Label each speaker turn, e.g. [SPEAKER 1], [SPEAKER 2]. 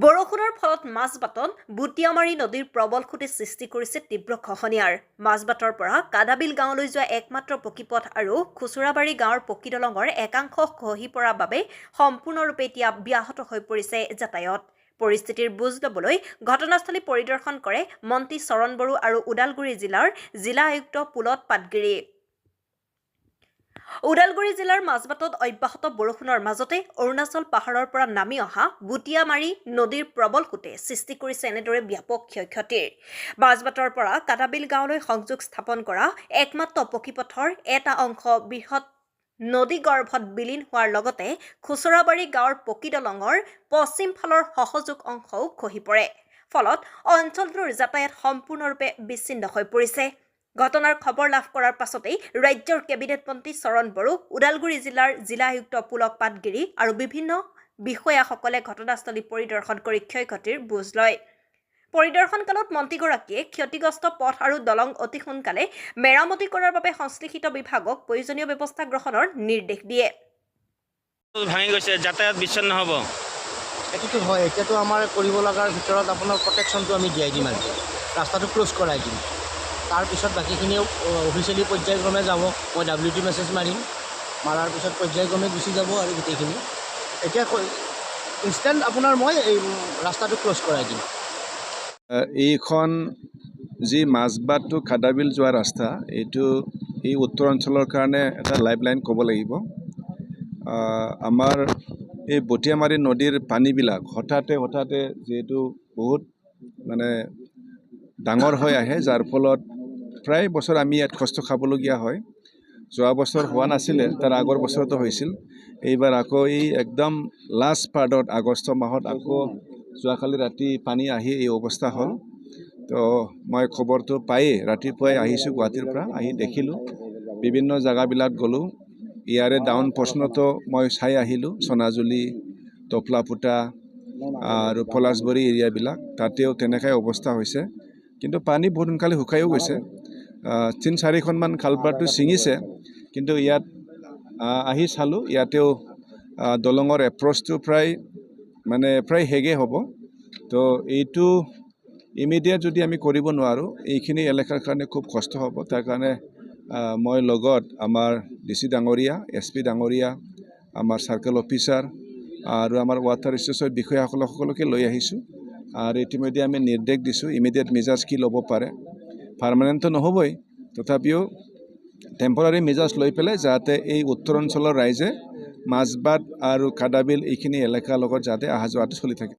[SPEAKER 1] বৰষুণৰ ফলত মাজবাটত বুটিয়ামাৰী নদীৰ প্ৰবল সোঁতে সৃষ্টি কৰিছে তীব্ৰ খহনীয়াৰ। মাজবাটৰ পৰা কাদাবিল গাঁৱলৈ যোৱা একমাত্ৰ পকীপথ আৰু খুচুৰাবাৰী গাঁৱৰ পকী দলঙৰ একাংশ খহি পৰাৰ বাবে সম্পূৰ্ণৰূপে এতিয়া ব্যাহত হৈ পৰিছে যাতায়াত। পৰিস্থিতিৰ বুজ ল'বলৈ ঘটনাস্থলী পৰিদৰ্শন কৰে মন্ত্ৰী চৰণ বড়ো আৰু ওদালগুৰি জিলাৰ জিলা আয়ুক্ত পুলক পাটগিৰি। ওদালগুৰি জিলাৰ মাজবাটত অব্যাহত বৰষুণৰ মাজতে অৰুণাচল পাহাৰৰ পৰা নামি অহা বুটিয়ামাৰী নদীৰ প্ৰবল সোঁতে সৃষ্টি কৰিছে এনেদৰে ব্যাপক ক্ষয় ক্ষতিৰ। মাজবাটৰ পৰা কাদাবিল গাঁৱলৈ সংযোগ স্থাপন কৰা একমাত্ৰ পকীপথৰ এটা অংশ বৃহৎ নদী গৰ্ভত বিলীন হোৱাৰ লগতে খুচৰাবাৰী গাঁৱৰ পকী দলঙৰ পশ্চিম ফালৰ সহযোগ অংশও খহি পৰে। ফলত অঞ্চলটোৰ যাতায়াত সম্পূৰ্ণৰূপে বিচ্ছিন্ন হৈ পৰিছে। ঘটনাৰ খবৰ লাভ কৰাৰ পাছতেই ৰাজ্যৰ কেবিনেট মন্ত্ৰী চৰণ বড়ো, ওদালগুৰি জিলাৰ জিলা আয়ুক্ত পুলক পাটগিৰি আৰু বিভিন্ন বিষয়াসকলে ঘটনাস্থলী পৰিদৰ্শন কৰি ক্ষয় ক্ষতিৰ বুজ লয়। পৰিদৰ্শনকালত মন্ত্ৰীগৰাকীয়ে ক্ষতিগ্ৰস্ত পথ আৰু দলং অতি সোনকালে মেৰামতি কৰাৰ বাবে সংশ্লিষ্ট বিভাগক প্ৰয়োজনীয় ব্যৱস্থা গ্ৰহণৰ নিৰ্দেশ দিয়ে।
[SPEAKER 2] ভাঙি গৈছে, যাতায়াত বিচ্ছিন্ন হ'ব।
[SPEAKER 3] এইটোতো হয়। এতিয়াতো আমাৰ কৰিব লগাৰ ভিতৰত আপোনাৰ প্ৰটেকশ্যনটো আমি দিয়াই দিম আজি, ৰাস্তাটো ক্ল'জ কৰাই দিম। তাৰপিছত বাকীখিনিও অফিচিয়েলি পৰ্যায়ক্ৰমে যাব। মই ডাব্লিউ টি মেছেজ মাৰিম, মাৰাৰ পিছত পৰ্যায়ক্ৰমে গুচি যাব। আৰু গোটেইখিনি এতিয়া ইনষ্টেণ্ট আপোনাৰ মই এই ৰাস্তাটো ক্ল'জ কৰাই দিম।
[SPEAKER 4] এইখন যি মাজবাট টু খাদাবিল যোৱা ৰাস্তা, এইটো এই উত্তৰ অঞ্চলৰ কাৰণে এটা লাইফ লাইন ক'ব লাগিব। আমাৰ এই বটিয়ামাৰী নদীৰ পানীবিলাক হঠাতে হঠাতে যিহেতু বহুত মানে ডাঙৰ হৈ আহে, যাৰ ফলত প্ৰায় বছৰ আমি ইয়াত কষ্ট খাবলগীয়া হয়। যোৱা বছৰ হোৱা নাছিলে, তাৰ আগৰ বছৰতো হৈছিল। এইবাৰ আকৌ এই একদম লাষ্ট পাৰ্টত আগষ্ট মাহত আকৌ যোৱাকালি ৰাতি পানী আহি এই অৱস্থা হ'ল। তো মই খবৰটো পায়েই ৰাতিপুৱাই আহিছোঁ গুৱাহাটীৰ পৰা। আহি দেখিলোঁ, বিভিন্ন জেগাবিলাক গ'লোঁ। ইয়াৰে ডাউন পৰ্চনতো মই চাই আহিলোঁ, সোণাজুলি, টফলাপুটা আৰু পলাশবৰী এৰিয়াবিলাক, তাতেও তেনেকাই অৱস্থা হৈছে। কিন্তু পানী বহুত সোনকালে শুকায়ো গৈছে। তিনি চাৰিখনমান কালভাৰ্টটো ছিঙিছে। কিন্তু ইয়াত আহি চালোঁ, ইয়াতেও দলঙৰ এপ্ৰ'চটো প্ৰায় মানে প্ৰায় শেষেই হ'ব। তো এইটো ইমিডিয়েট যদি আমি কৰিব নোৱাৰোঁ, এইখিনি এলেকাৰ কাৰণে খুব কষ্ট হ'ব। তাৰ কাৰণে মই লগত আমাৰ ডি চি ডাঙৰীয়া, এছ পি ডাঙৰীয়া, আমাৰ চাৰ্কেল অফিচাৰ আৰু আমাৰ ৱাটাৰ ৰিচ'ৰ্চৰ বিষয়াসকলক সকলোকে লৈ আহিছোঁ। আৰু ইতিমধ্যে আমি নিৰ্দেশ দিছোঁ, ইমিডিয়েট মেজাৰ্ছ কি ল'ব পাৰে। পাৰ্মানেণ্টটো নহ'বই, তথাপিও টেম্পৰাৰী মেজাৰ্ছ লৈ পেলাই যাতে এই উত্তৰ অঞ্চলৰ ৰাইজে মাজবাট আৰু কাদাবিল এইখিনি এলেকাৰ লগত যাতে অহা যোৱাটো চলি থাকে।